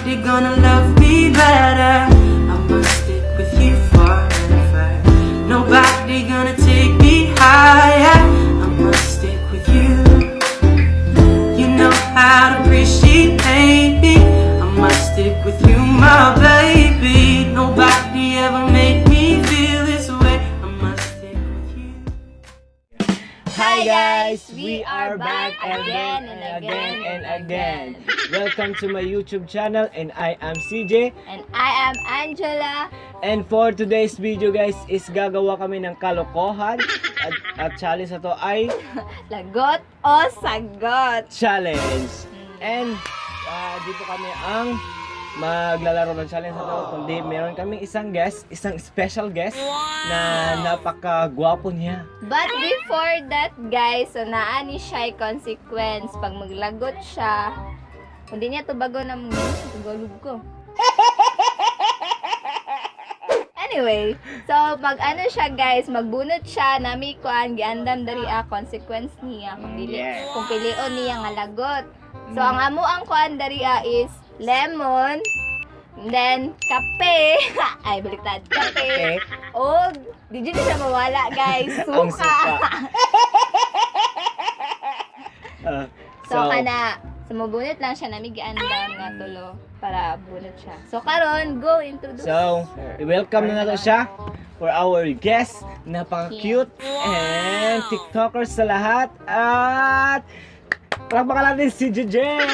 Nobody gonna love me better. I must stick with you forever. Nobody gonna take me higher. I must stick with you. You know how to appreciate me. I must stick with you, my baby. Nobody ever made me feel this way. I must stick with you. Hi guys! We are back again and again and again. Welcome to my YouTube channel and I am CJ. And I am Angela. And for today's video, guys, is gagawa kami ng kalokohan at challenge na to ay Lagot o sagot? Challenge. And di po kami ang maglalaro ng challenge na to, kundi meron kaming isang guest, isang special guest na napakagwapo niya. But before that, guys, so naa ni siya consequence. Pag maglagot siya, hindi niya tubago ng Tagalog ko. Anyway, so mag ano siya, guys, magbunot siya, nami kuan giandam diri a consequence niya kung dili kung pilion niya nga lagot. So ang amo ang kuan diri a is lemon, and then kape. Ay, baliktad. Kape. Okay? Og di jud siya mawala, guys. Ang Suka. suka. So, kana sumubunot lang siya, nami giandam nga tulo para bunot siya. So karon, go introduce. So, i-welcome na nato siya for our guest, napaka-cute and TikTokers sa lahat at palakpakan natin si Jujen!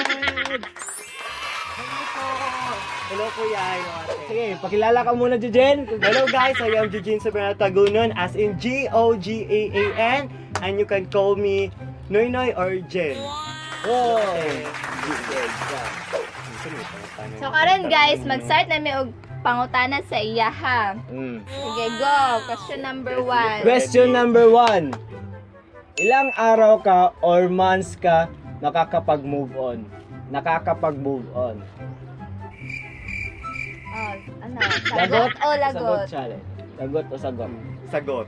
Hello, kuya, hello, ate. Sige, pakilala ka muna, Jujen. Hello guys, I am Eugene Sobrano Tagunon, as in Gogaan, and you can call me Noy Noy or Jen. Oh. So karon, guys, mag-start na mi og pangutana sa iya ha. Sige, go. Question number 1. Question number 1. Ilang araw ka or months ka nakakapag-move on? Nakakapag-move on. Oh, ano? Sagot o lagot? Sagot challenge. Lagot o sagot? Sagot.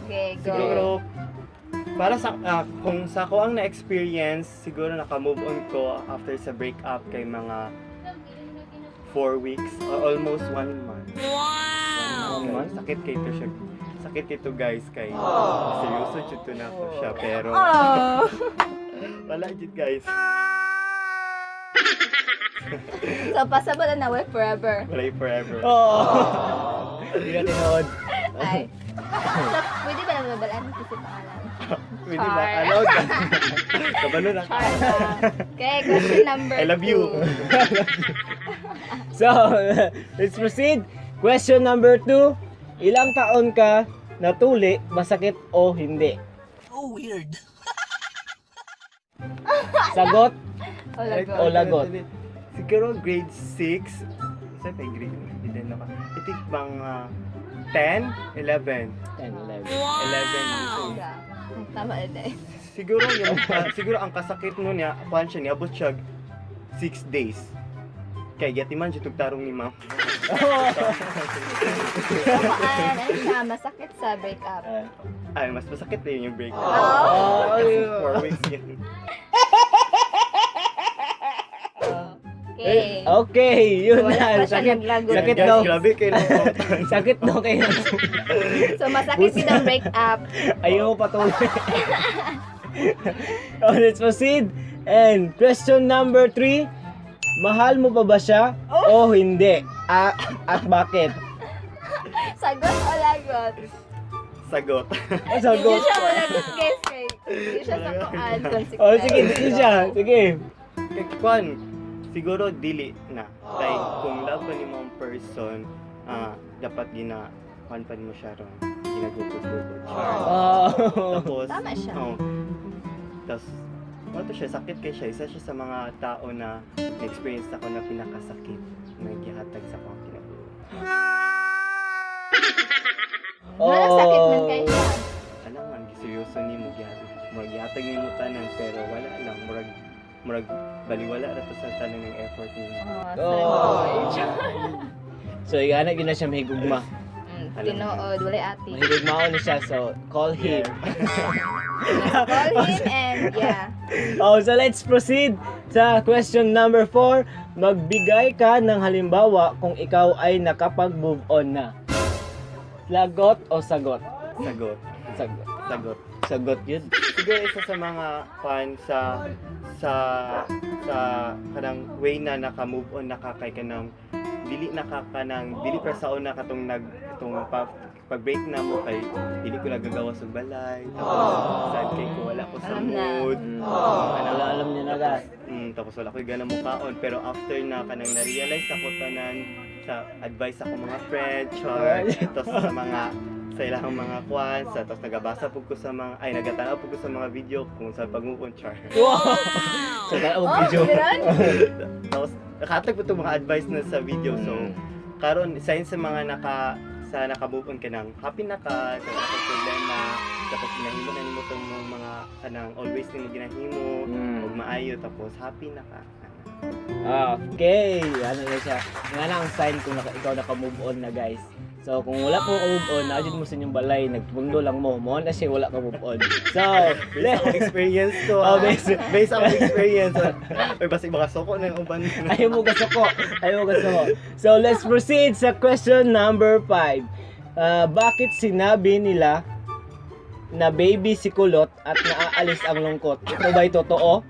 Okay, go. Siguro, para sa, kung sa ako ang na-experience, siguro naka-move on ko after sa breakup kay mga 4 weeks or almost one month. Wow! One month? Sakit kay to siya. Sakit kay to, guys, kay seryoso jud to na ako siya pero Oh. wala jud, guys. So pasabot na way forever. Wala yung forever. Oh. Hindi na tinuod. Ay. So, pwede ba naman mabalaan kasi pangalan? Pwede ba? Char. Allowed ka. Kabalo na. Char. Okay, question number I love you. 2. So, let's proceed. Question number 2. Ilang taon ka natuli, masakit o hindi? Oh, weird. Sagot O lagot. o lagot? Siguro grade 6. Sa pa grade? Hindi na ka. I think mga 10, 11. 10, 11. 11. Yeah. Tama na din. Siguro yung siguro ang kasakit nun niya, kuan siya niabot siya 6 days. Kay gatiman siya tugtarong ni ma'am. So, ano siya, masakit sa breakup. Ay, mas masakit na yun yung break. Oh. Kasi 4 weeks yun. Okay. Okay, yun Wala na. pa siya Sakit, naglagot. sakit Guys, daw. grabe kayo ng Sakit daw kayo. So, masakit din ang breakup. Ayaw patuloy. Oh, let's proceed. And question number 3. Mahal mo pa ba siya o hindi? At bakit? Sagot o lagot? Sagot. Oh, Hindi sagot. siya malagot, guys. Kay, hindi siya sa kuan, consequence. Oh, sige, sige siya. Sige. Kay kuan, siguro dili na. Kay kung love ba ni mo ang person, dapat gina kuan pa nimo siya ron. Ginagugod-gugod. Char. Oh. Tapos, Tama siya. Oh, tapos, ano to siya, sakit kay siya. Isa siya sa mga tao na na-experience ako na pinakasakit na gihatag sa akong kinabuhi. Walang sakit man kay siya. Alam man, giseryoso ni mo, gihatag, murag gihatag ni mo tanan, pero wala lang, murag, murag, baliwala ra to sa tanan ng effort niya. Oh, Oh. So, igana gyud na siya mahigugma. Alam. Tinuod, walay ati. Mahilig mao ni siya, so call him. Call him and yeah. Oh, so let's proceed sa question number 4. Magbigay ka ng halimbawa kung ikaw ay nakapag-move on na. Lagot o sagot? Sagot. Sagot. Sagot. Sagot yun. Siguro isa sa mga fan sa kanang way na naka-move on na ka kay kanang dili na ka kanang dili pa sa una katong nag itong pag break na mo kay dili ko nagagawa sa balay, tapos sad kay ko, wala ko sa Alam na. mood. Wala, alam niyo na, guys. Tapos wala ko'y gana mukaon, pero after na kanang na-realize ako tanan sa advice ako mga friend char, tapos sa mga sa ilang mga kwan sa, tapos nagabasa pud ko sa mga, ay, nagatanaw pud ko sa mga video kung sa pag-move on, char. Wow! So, tanaw Oh, video. meron? Tapos nakatag po itong mga advice na sa video, so karon sign sa mga naka sa naka-move on ka nang happy na ka, sa wala kang problema, tapos ginahimo na nimo tong mga kanang always nimo ginahimo ug maayo, tapos happy na ka. Okay, ano na siya. Nga na ang sign kung ikaw naka-move on na, guys. So, kung wala po ka-move on, naadyo mo sa inyong balay, nagpundo lang mo, mo na siya wala ka-move on. So, Based on experience ko. Oh, ah. based- Based on experience. Ay, basta baka soko na yung uban. Ayaw mo gasuko. Ayaw mo gasuko. So, let's proceed sa question number 5. Bakit sinabi nila na baby si Kulot at naaalis ang lungkot? Ito ba'y totoo?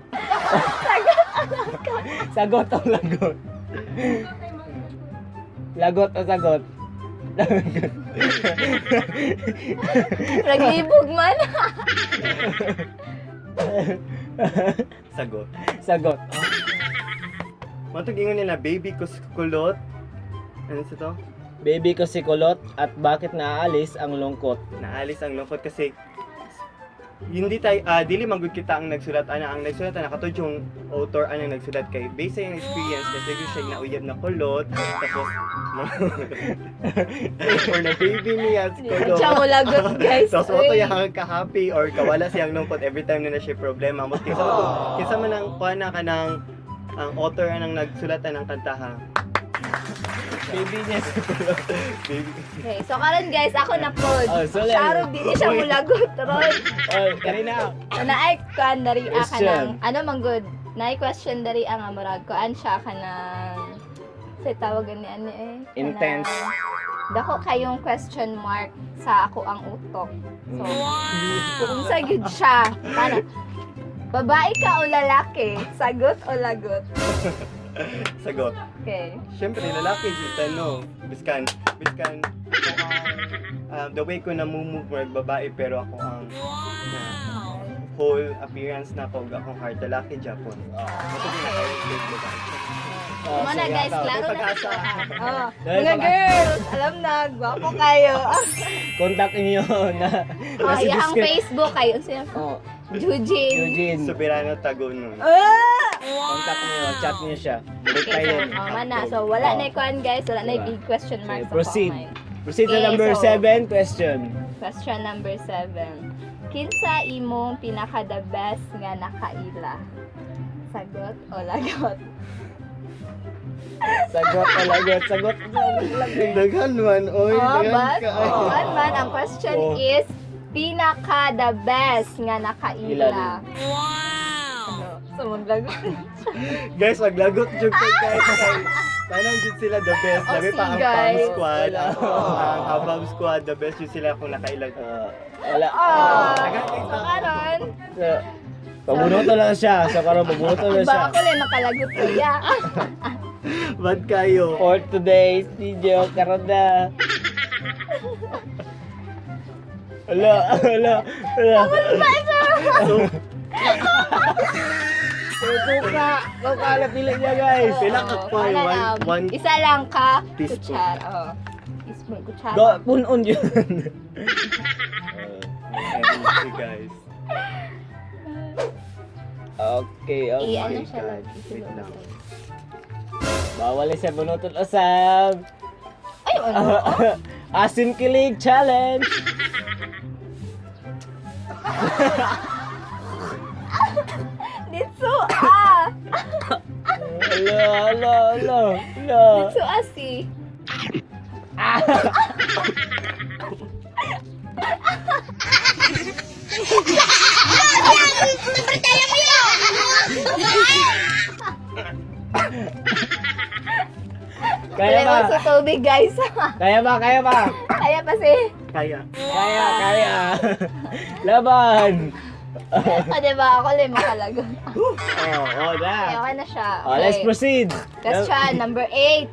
Sagot o lagot? Lagot o sagot? Naglibog man. Sagot. Sagot. Matug ingon nila baby ko si kulot. Ano sa to? Baby ko si Kulot at bakit naaalis ang lungkot? Naalis ang lungkot kasi hindi tayo dili man gud kita ang nagsulat ana, ang nagsulat ana katod yung author ana nagsulat kay based sa iyang experience kasi siguro siya nauyab na kulot, tapos or na baby niya si kulot. Siya mo lagot, guys. Tapos mo to Uy. yang ka-happy or kawala siyang lungkot every time na na siya problema. Mo kinsa man to, kinsa man ang kuha na kanang ang author anang nagsulat anang kanta ha. Baby niya si Kulot. Baby. Okay, so karon guys, ako na pod. Oh, so Siya dili siya mo lagot ron. Oh, Karina. So, naay kuan dari a Question. kanang ano man good. Naay question dari ang nga murag kuan siya kanang sa tawagan ni ano eh. Kanang- Intense. Dako kayong question mark sa ako ang utok. So, kung sa gyud siya, paano? Babae ka o lalaki? Sagot o lagot? Sagot. Okay. Siyempre, lalaki jud no. Biskan, biskan ako ang, the way ko na move work babae, pero ako ang whole appearance na ko ug akong heart lalaki Japon. Mao to babae. Oh, Mo na sige, guys, ikaw. klaro na. Pag-asa. Oh, Dahil mga pag- girls, alam na, gwapo kayo. Contact niyo na Oh, nasa iyang descrip- Facebook kayo. Sino? Oh, Eugene. Eugene. Soberano Tagunon. Ah! Contact niyo, chat niyo siya. Okay, Reply so, yun. oh, mana. So, wala Oh. na kuan guys. Wala na Diba? big question mark Okay, sa proceed. comment. Proceed to Okay, number 7 question. Question number 7. Kinsa imong pinaka the best nga nakaila? Sagot o lagot? Sagot o lagot? Sagot o lagot. Daghan man, oy, Oh, daghan but, ka. man man, ang question Oh. is pinaka the best nga nakaila. Ila. Wow! Ano? So, maglagot. Guys, maglagot jud ko guys. Kay tanan jud sila the best. Oh, Labi pa see, ang Pam guys. Squad, ang Habab Squad, the best jud sila kung nakailag. Wala. Ah, Daghan kay so, karon, So, pabunuto lang siya. So, karon pabunuto lang ba siya. ako lang makalagot kuya. Bad kayo. For today's video, karon na. Ala, ala, ala. So, So, suka. Suka na pili niya, guys. Pila ka Oo, pa, wala na. one Isa lang ka teaspoon. kutsara. Oh. Teaspoon, kutsara. Go, punon yun. OMG, guys. Okay, Eh, okay. ano siya God, lang. wait lang. Bawal sa bunutot usab. Ay, ano? Asim kilig challenge. Ditso ah! Ala, ala, ala, ala. Ditso ah si. Kaya ba? Wala sa tubig, guys. Kaya ba? Kaya ba? Kaya pa si. Kaya. Kaya, kaya. Laban! O, diba? Ako lang makalagot. Oh, na. Okay, okay na siya. Oh, let's Okay. proceed. Question number 8.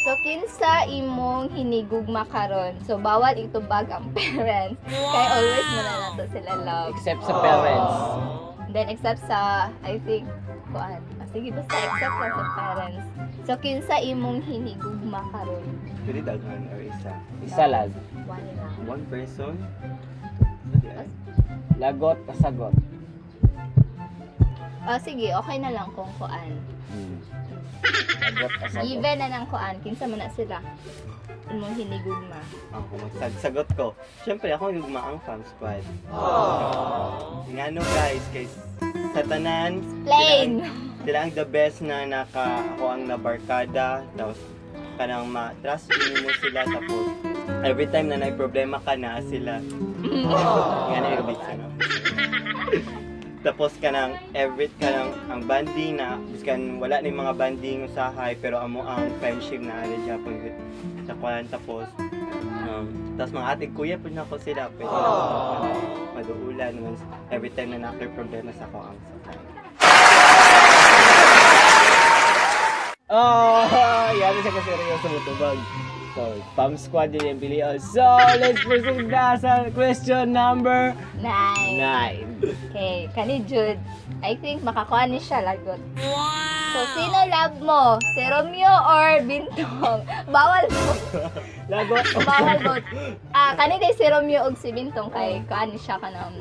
So, kinsa imong hinigugma karon? So, bawal itubag ang parents. Kaya always mo na nato sila love. Except sa parents. Then, except sa, I think, kuan. Ah, sige, basta except lang sa parents. So, kinsa imong hinigugma karon? Pwede daghan or isa. Isa lang. One lang. One person. Pwede ay. Lagot o sagot? Oh, sige, okay na lang kung kuan. Lagot o sagot? Given na ng kuan, kinsa man na sila imong hinigugma. Ako magsagot ko. Siyempre, ako yung ang fam squad. Ngano guys, kay sa tanan, Plain. sila ang the best na naka ako ang nabarkada, tapos kanang ma-trust mo sila, tapos every time na may problema ka na sila. Ngano yung big ano. Tapos kanang every kanang ang banding na biskan wala ni mga banding usahay, pero amo ang friendship na ari Japon sa kuan, tapos tapos mga ate kuya pud nako sila, pwede na ako maduulan once every time na nakoy problema sa ako ang sakay. Oh, yan siya kaseryoso mo tubag. So, Pam Squad yun yung pilihan. So, let's proceed na sa question number 9. 9. Okay, kani Jude. I think makakuha ni siya lagot. So, sino love mo? Si Romeo or Bintong? Bawal po. Lagot o Bawal po. Ah, kani day si Romeo ug si Bintong kay kuan ni siya kanang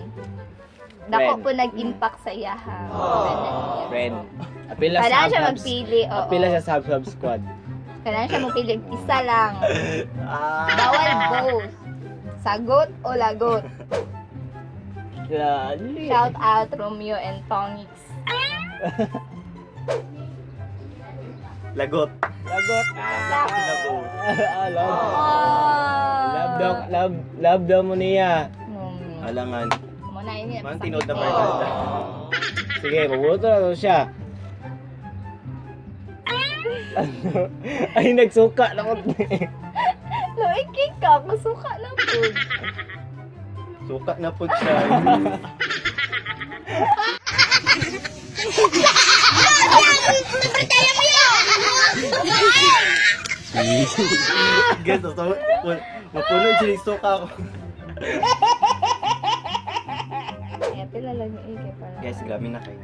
dako Friend. po nag-impact sa iya ha. Friend na niya. Friend. Apila sa Kailangan siya Hub Hub- magpili, oo. Apila siya sa Hub Hub Squad. Kailangan siya mapili og isa lang. Ah. Bawal both. Sagot o lagot. Lali. Shout out Romeo and Tongix. Lagot. Lagot. Lagot. Ah, love. Oh. Love daw, love, love daw mo niya. Alangan. Muna ini. Man tinuod na barkada. Sige, mabuto na daw siya. Ano? Ay, nagsuka na ko. Loiking ka, masuka na po. Suka na po siya. Guys, so, mapuno siya yung suka ko. Kaya pila lang yung ike para. Guys, grabe na kayo.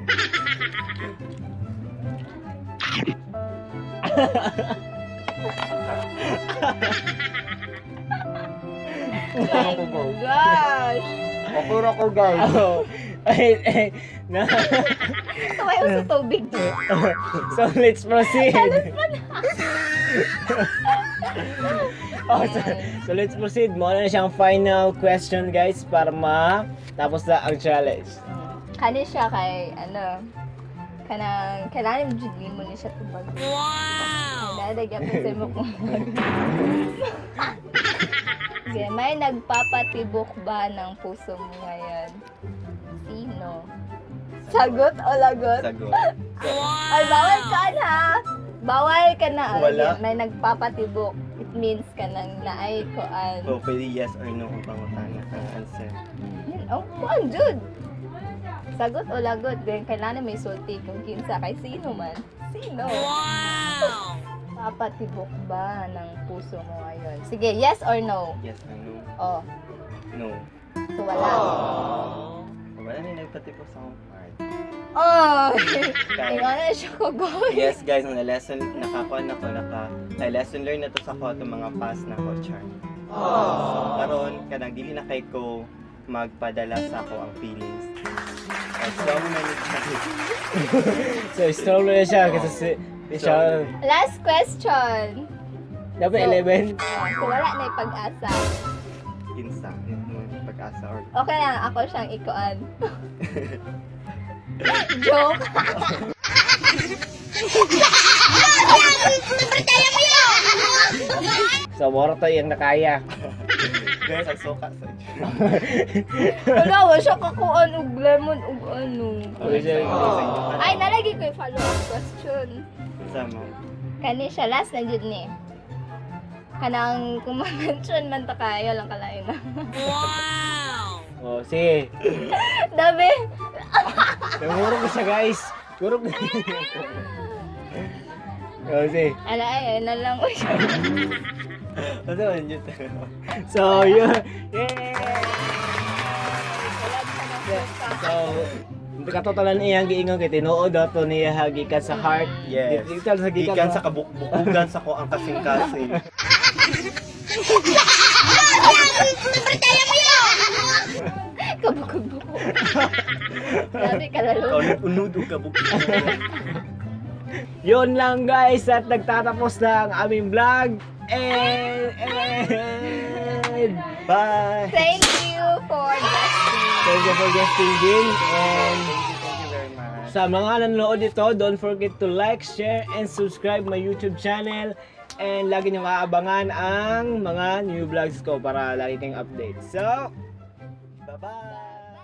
My gosh! Kapura ko, guys. Oh. Ay, ay, na. Tumayo sa tubig. So, let's proceed. Oh, so let's proceed. Muna na siyang final question, guys, para ma tapos na ang challenge. Kani siya kay, ano, kanang, kailangan jud mo ni siya tubag. Wow! Dadagyan po sa imo kung. Sige, may nagpapatibok ba ng puso mo ngayon? Sino? Sagot o lagot? Sagot. Ay, bawal ka na! Bawal ka na. Ay, Wala. may nagpapatibok. It means ka nang naay koan. So, pwede yes or no ang pangutana ang answer. Yun, oh, kuan, Jude. Sagot o lagot, then kailangan may sulti kung kinsa kay sino man. Sino? Wow! Papatibok ba ng puso mo ngayon? Sige, yes or no? Yes or no? Oh, No. so wala. Wala na nagpatipok sa akong heart. Oh! Guys. Ikaw na siya ko gawin. Yes guys, na lesson nakakuha na ko naka ay lesson learned na to sa ko itong mga past na ko char. So karon kanang dili na kay ko magpadala sa ako ang feelings. Ay, strong na ni So, strong na siya kasi si, siya, Last question. dapat 11. So wala na yung pag-asa. Kinsa pag-asa or Okay lang, ako siyang ikuan. Joke. So, moro tayo yung nakaya. Guys, ang suka sa Wala, wa siya kakuan og lemon og ano. Okay, sir. Ay, nalagi ko yung follow-up question. Sama. Kani siya, last na jud ni. Kanang kung ma-mention man ta kayo lang kalain na. Oh, sige. Dabi. Nangurog ko siya, guys. Gurog. Oh, sige. Ala ay, ay na lang. Uy. Ano man yun? So, yun. Yay! Wala siya ng suka. So, katotolan iyang giingon kay tinuod daw to niya ha, gikan sa heart. Yes. Gikan sa gikan, Gikan sa kabukbukugan sa ko ang kasing-kasing. Kabukog-buko. Dabi kalalo. Ikaw unod og kabukbukugan. Yun lang, guys, at nagtatapos na ang aming vlog. And Bye! Thank you for guesting. Thank you for guesting, Jin. And Thank you very much. sa mga nanonood dito, don't forget to like, share, and subscribe my YouTube channel. And lagi niyong aabangan ang mga new vlogs ko para lagi kayong update. So, Bye-bye!